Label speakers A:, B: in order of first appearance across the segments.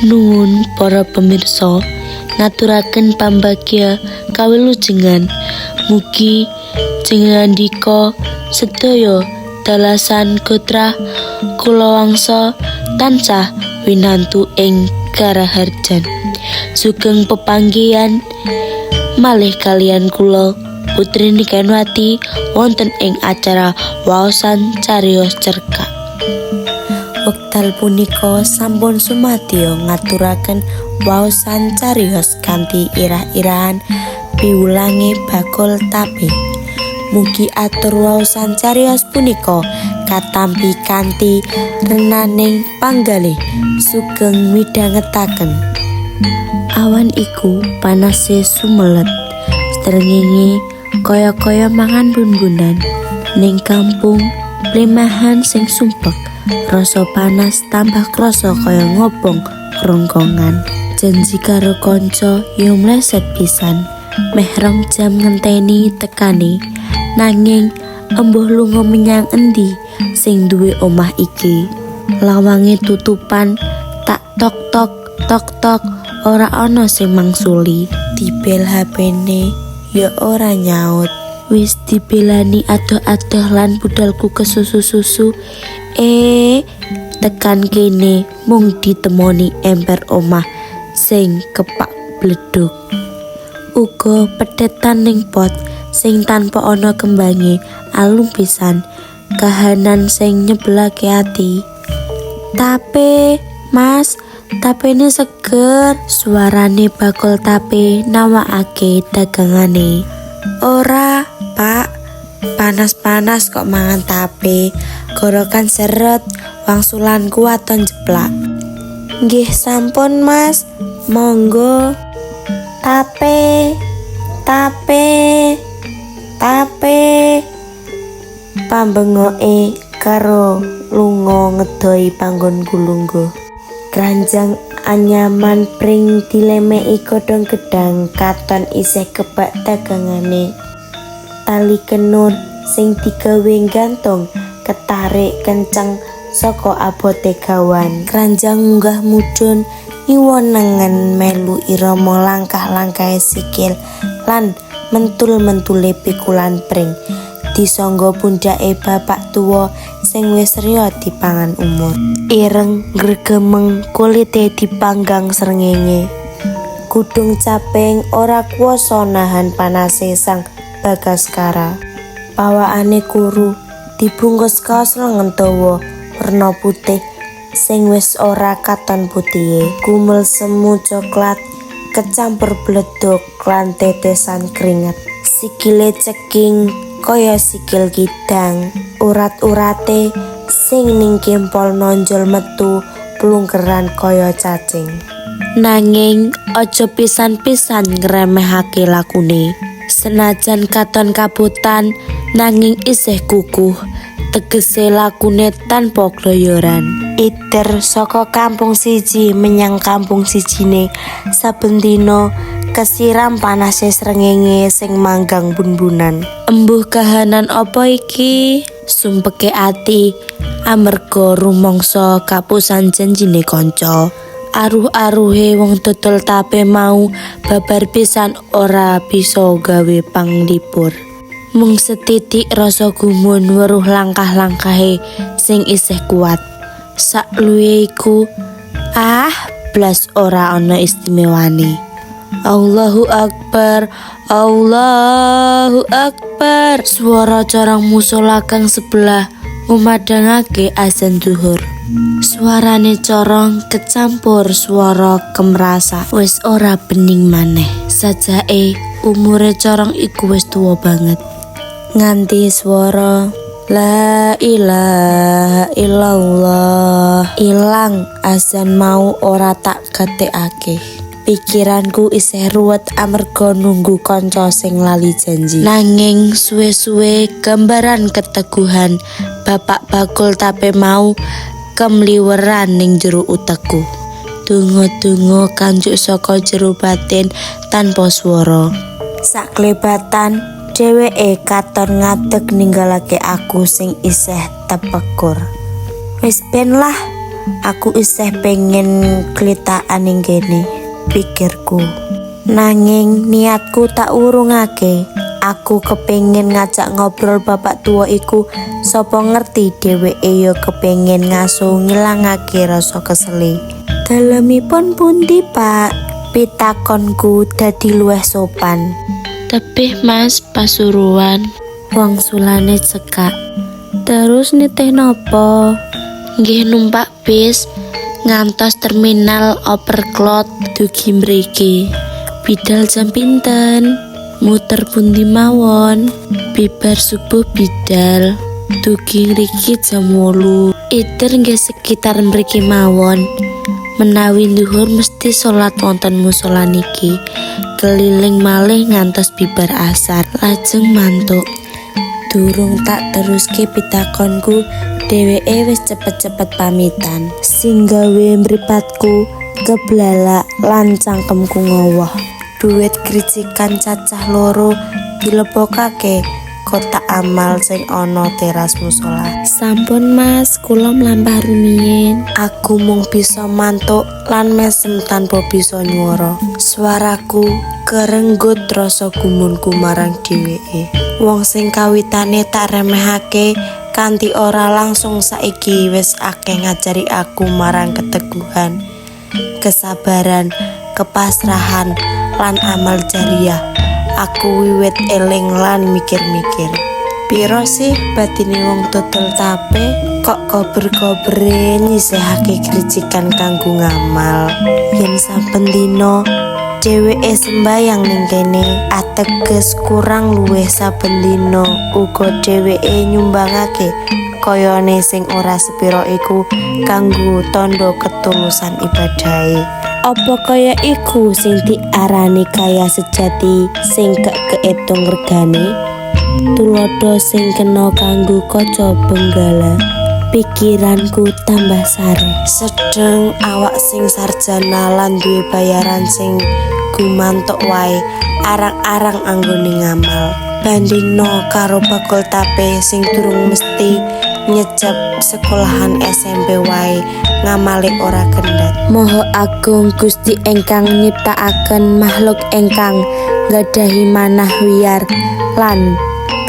A: Nuwun para pemirsa ngaturaken pambagya kawilujengan. Mugi jengandika sedaya dalasan gotrah kulawangsa tansah winantu ing karaharjan. Sugeng pepanggihan malih kaliyan kula Putri Nikenwati wonten ing acara waosan cariyos cerkak. Wekdal punika sampun sumadyo ngaturaken waosan cariyos kanthi irah-irahan piwulange bakul tape. Mugi atur waosan cariyos punika katampi kanthi renaning panggalih sugeng midhangetaken. Awan iku panase sumelet. Srengenge kaya-kaya mangan bun-bunan. Ning kampung plemahan sing sumpek, rasa panas tambah krasa kaya ngobong kerongkongan. Janji karo kanca yo mleset pisan. Meh 2 jam ngenteni tekane. Nanging embuh lunga menyang endi sing duwe omah iki. Lawange tutupan, tak tok tok tok tok ora ana sing mangsuli. Dibel HP-ne ya ora nyaut. Wis dibelani adoh-adoh lan budalku kesusu-susu. Eh, tekan kene mung ditemoni emper omah sing kepak bledug. Uga pedetan ning pot sing tanpa ana kembange alum pisan. Kahanan sing nyebelake ati. "Tape, Mas, tapene seger." Suarane bakul tape nawakake dagangane. "Ora, Pak, panas-panas kok mangan tape, gorokan seret, wangsulanku waton jeplak." "Nggih sampun, Mas, monggo." "Tape, tape, tape." Pambengoke karo lunga ngedohi panggonku lungguh. Kranjang anyaman pring dilemeki godhong gedhang katon isih kebak dagangane. Tali kenur sing digawe nggantung ketarik kenceng saka abote gawan. Kranjang munggah mudhun ngiwa nengen melu irama langkah-langkahe sikil lan mentul-mentule pikulan pring. Disangga pundhake bapak tuwa sing wis riya dipangan umur. Ireng ngregemeng kulite dipanggang srengenge. Kudung caping ora kuwasa nahan panase sang bagaskara. Pawakane kuru, dibungkus kaos lengen dawa werna putih sing wis ora katon putihe. Kumel semu coklat kecampur bledug lan tetesan keringet. Sikile ceking kaya sikil kidang. Urat-urate sing ning kempol nonjol metu plungkeran kaya cacing. Nanging aja pisan-pisan ngremehake lakune. Senajan katon kabotan nanging isih kukuh, tegese lakune tanpa kloyoran. Iter saka kampung siji menyang kampung sijine saben dina kesiram panase srengenge sing manggang bun-bunan. Embuh kahanan apa iki? Sumpeke ati amarga rumangsa kapusan janjine kanca. Aruh-aruhe wong dodol tape mau babar pisan ora bisa gawe panglipur. Mung setitik rasa gumun weruh langkah-langkahe sing isih kuat. Sakluwihe iku, ah, blas ora ana istimewane. Allahu Akbar, Allahu Akbar. Suara corong musola kang sebelah ngumadangake azan zuhur. Suarane corong kecampur suara kemrasak wis ora bening maneh. Sajake umure corong iku wis tuwa banget. Nganti swara La ilaha illallah ilang, azan mau ora tak gatekake. Pikiranku isih ruwet amarga nunggu kanca sing lali janji. Nanging suwe-suwe gambaran keteguhan bapak bakul tape mau kemliweran ning jero utekku. Donga-donga kanjuk saka jero batin tanpa swara. Saklebatan dheweke katon ngadeg ninggalake aku sing isih tepekur. Wis ben lah. Aku isih pengen klitakan ning kene, pikirku. Nanging niatku tak urungake. Aku kepengin ngajak ngobrol bapak tua iku, sapa ngerti dheweke ya kepengin ngaso ngilangake rasa kesele. "Dalemipun pundi, Pak?" pitakonku dadi luwih sopan.
B: "Tebih, Mas, Pasuruan."
A: Wangsulane cekak. "Terus nitih nopo?"
B: "Nggih numpak bis ngantos terminal Overklot dugi mriki." "Bidal jam pinten? Muter pundi mawon?" "Bibar subuh bidal. Dugi ngriki jam 8. Iter nggih sekitar mriki mawon. Menawi nduhur mesti salat wonten musala niki. Keliling malih ngantos bibar asar, lajeng mantuk."
A: Durung tak teruske pitakonku, dheweke wis cepet-cepet pamitan. Sing gawe mripatku keblalak lan cangkemku ngowoh. Duit kricikan cacah 2 dilebokake kotak amal sing ana teras musola.
B: "Sampun, Mas, kula mlampah rumiyin."
A: Aku mung bisa mantuk lan mesem tanpa bisa nyuwara. Swaraku kerenggut rasa gumunku marang dheweke. Wong sing kawitane tak remehake kanthi ora langsung saiki wis akeh ngajari aku marang keteguhan, kesabaran, kepasrahan, lan amal jariah. Aku wiwit eling lan mikir-mikir. Piro sih batine wong dodol tape kok kober-kobere nyisihake kricikan kanggo ngamal? Yen saben dina dheweke sembayang ning kene, ateges kurang luwih saben dina uga dheweke nyumbangake kayane sing ora sepira iku kanggo tandha ketulusan ibadahe. Apa kaya iku sing diarani kaya sejati sing gak keetung regane? Tuladha sing kena kanggo kaca benggala. Pikiranku tambah sare. Sedeng awak sing sarjana lan duwe bayaran sing gumantuk wae arang-arang anggone ngamal. Bandingno karo bakul tape sing durung mesti nyecep sekolahan SMP wae ngamale ora kendhat. Maha Agung Gusti ingkang nyiptakaken makhluk ingkang nggadahi manah wiyar lan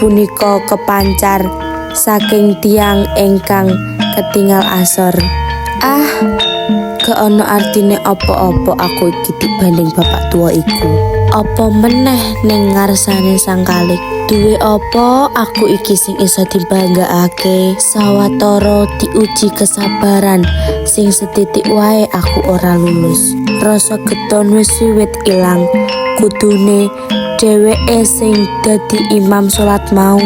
A: punika kepancar saking tiyang ingkang ketingal asor. Ah, gak ono artine apa-apa aku iki dibanding bapak tua iku. Apa meneh ning ngarsane Sang Khalik. Duwe apa aku iki sing iso dibanggakake? Sawetara diuji kesabaran sing setitik wae aku ora lulus. Rasa getun wis wiwit ilang. Kudune dheweke sing dadi imam salat mau,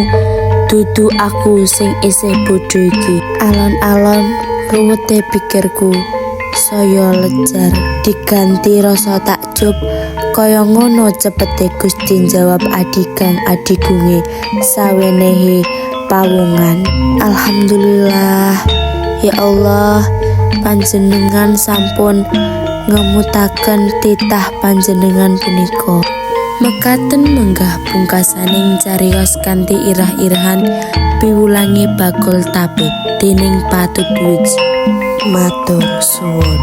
A: dudu aku sing isih bodho iki. Alon-alon ruwete pikirku saya lejar diganti rasa takjub. Kaya ngono cepete Gusti njawab adigang adigunge sawenehe pawongan. Alhamdulillah, ya Allah, panjenengan sampun ngemutaken titah panjenengan punika. Mekaten menggah pungkasaning cariyos kanthi irah-irahan Piwulange Bakul Tape dening Patut Dwij. Matur suwun.